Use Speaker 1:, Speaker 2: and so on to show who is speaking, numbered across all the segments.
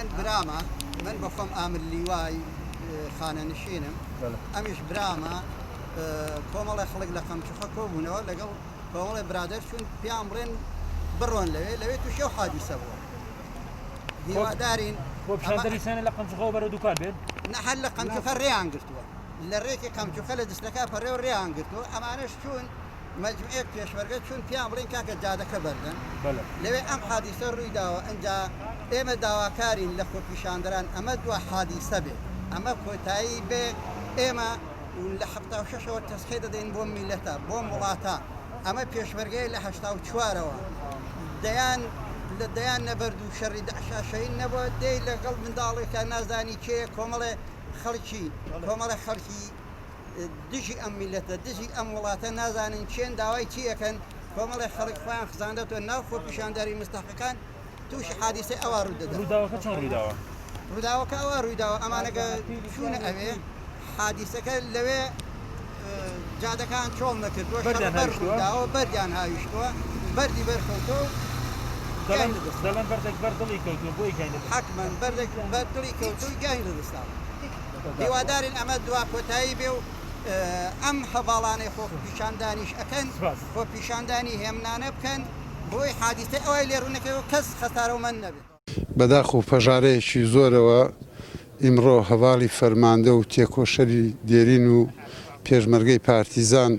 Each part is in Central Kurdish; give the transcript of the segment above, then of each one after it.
Speaker 1: من برامە من بە خۆم ئامر لیوای خانەنشینم ئەمیش برامە کۆمەڵی خەڵک لە قەمچخە کۆبوونەوە لەگەڵ کۆمەڵی برادەر چوون پیان بڵێن بڕۆن لەوێ لەوێ تووشی ئەو حادیسە بووە هیوادارین
Speaker 2: خۆپیشاندەری سێنە لە قەمچخەوە بەرەو دوکان بێن؟
Speaker 1: نە هەر لە قەمچخە ڕێیان گرتووە لە ڕێکی قەمچخە لە جسرەکە پەڕێو ڕێیان گرتووە ئەمانەش چوون مەجموعەیەک پێشمەرگە چوون پێیان بڵێن کاکە جادەکە بەردەن لەوێ ئەم حادیسە ڕووی داوە ئنجا ئێمە داواکارین لە خۆپیشاندەران ئەمە دوا حادیسە بێ ئەمە کۆتایی بێ ئێمە لە 76ەوە تەسحێ دەدەین بۆ میلەتە بۆم وڵاتە ئەمە پێشمەرگەیە لە 84ەوە دەیان لە دەیان نەبەرد و شەڕی دەعشا شەهید نەبووە دێی لەگەڵ منداڵێکە نازانی کێ کۆمەڵێ خەڵکی کۆمەڵێ خەڵکی دژی ئەم میللەتە، دژی ئەم وڵاتە نازانن کێن داوای چی ئەکەن، کۆمەڵێک خەڵک خۆیان خزاندەتەوە ناو خۆپیشاندەری مستەحقەکان تووشی حادیسەی ئەوا ڕوو دەدەن.
Speaker 2: ڕووداوەکە چۆن ڕوویداوە؟
Speaker 1: ڕووداوەکە ئەوا ڕوویداوە ئەمانەکە چوونە ئەوێ حادیسەکە لەوێ جادەکان چۆڵ نەکردووە شەڕ
Speaker 2: بەردیان
Speaker 1: بەر
Speaker 2: هاویشتووە؟
Speaker 1: ڕوویداوە بەردیان هاویشتووە بەردی بەر کەوتووە و
Speaker 2: دەڵێن
Speaker 1: گیانی لەدەستداوە.
Speaker 2: دەڵێن بەردێک بەر دڵی کەوتووە بۆیە گیانی لەدەستداوە.
Speaker 1: حەتمەن بەردێک بەر دڵی کەوتووە و گیانی لەدەستداوە. هیوادارین ئەمە دوا کۆتایی بێ و ئەم هەڤاڵانەی خۆپیشاندانیش ئەکەن خۆپیشاندانی هێمنانە بکەن بۆی حادیسەی ئەوای لێ ڕوونەکەوێ و کەس خەسارەومەند نەبێ.
Speaker 3: بەداخ و پەژارەیەکی زۆرەوە ئیمڕۆ هەڤاڵی فەرماندە و تێکۆشەری دێرین و پێشمەرگەی پارتیزان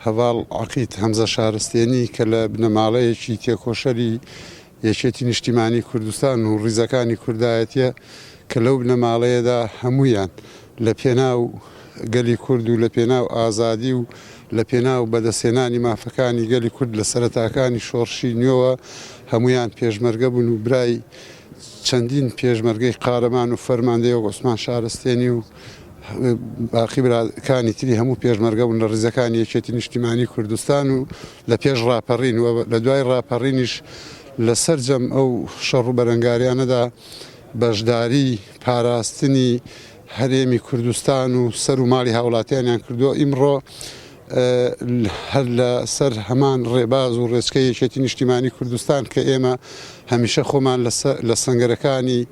Speaker 3: هەڤاڵ عەقید هەمزە شارستێنی کە لە بنەماڵەیەکی تێکۆشەری یەکێتی نیشتیمانی کوردستان و ڕیزەکانی کوردایەتیە کە لەو بنەماڵەیەدا هەموویان لە پێناو گەلی کورد و لە پێناو ئازادی و لە پێناو بەدەستهێنانی مافەکانی گەلی کورد لە سەرەتاکانی شۆڕشی نوێوە هەموویان پێشمەرگە بوون و برای چەندین پێشمەرگەی قارەمان و فەرماندەی وەک عوسمان شارستێنی و باقی براکانی تری هەموو پێشمەرگە بوون لە ڕیزەکانی یەکێتی نیشتیمانی کوردستان و لە پێش ڕاپەڕین و لە دوای ڕاپەڕینیش لە سەرجەم ئەو شەڕ و بەرەنگاریانەدا بەشداری پاراستنی هەرێمی کوردستان و سەر و ماڵی هاوڵاتیانیان کردووە ئیمڕۆ هەر لە سەر هەمان ڕێباز و ڕێچکەی یەکێتی نیشتیمانی کوردستان کە ئێمە هەمیشە خۆمان لە سەنگەرەکانی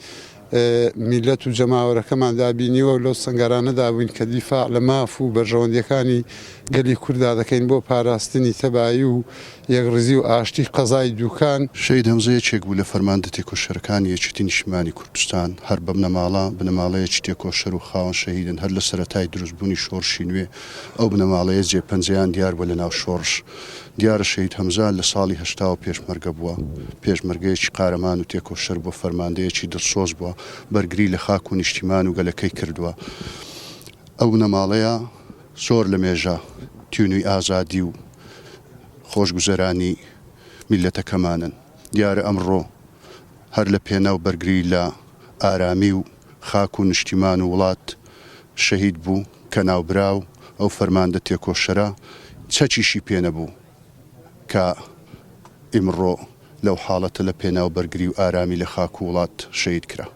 Speaker 3: میللەت و جەماوەرەکەماندا بینیوە و لەو سەنگەرانەدا بووین کە دیفاع لە ماف و بەرژەوەندییەکانی گەلی کورددا دەکەین بۆ پاراستنی تەبایی و یەکڕیزی و ئاشتی قەزای دووکان.
Speaker 4: شەهید هەمزە یەکێک بوو لە فەرماندە تێکۆشەرەکانی یەکێتی نیشتیمانی کوردستان، هەر بەبنەماڵە، بنەماڵەیەکی تێکۆشەر و خاوەن شەهیدن، هەر لە سەرەتای دروستبوونی شۆڕشی نوێ ئەو بنەماڵەیە جێ پەنجەیان دیار بووە لە ناو شۆڕش. دیارە شەهید هەمزە لە ساڵی هەشتاوە پێشمەرگە بووە، پێشمەرگەیەکی قارەمان و تێکۆشەر بووە، فەرماندەیەکی دڵسۆز بووە، بەرگری لە خاک و نیشتیمان و گەلەکەی کردووە. ئەو بنەماڵەیە زۆر لە مێژە تینووی ئازادی و خۆشگوزەرانی میللەتەکەمانن. دیارە ئەمڕۆ هەر لە پێناو بەرگری لە ئارامی و خاک و نیشتیمان و وڵات شەهید بوو کە ناوبراو ئەو فەرماندە تێکۆشەرە چەکیشی پێ نەبوو کە ئیمڕۆ لەو حاڵەتە لە پێناو بەرگری و ئارامی لە خاک و وڵات شەهید کرا.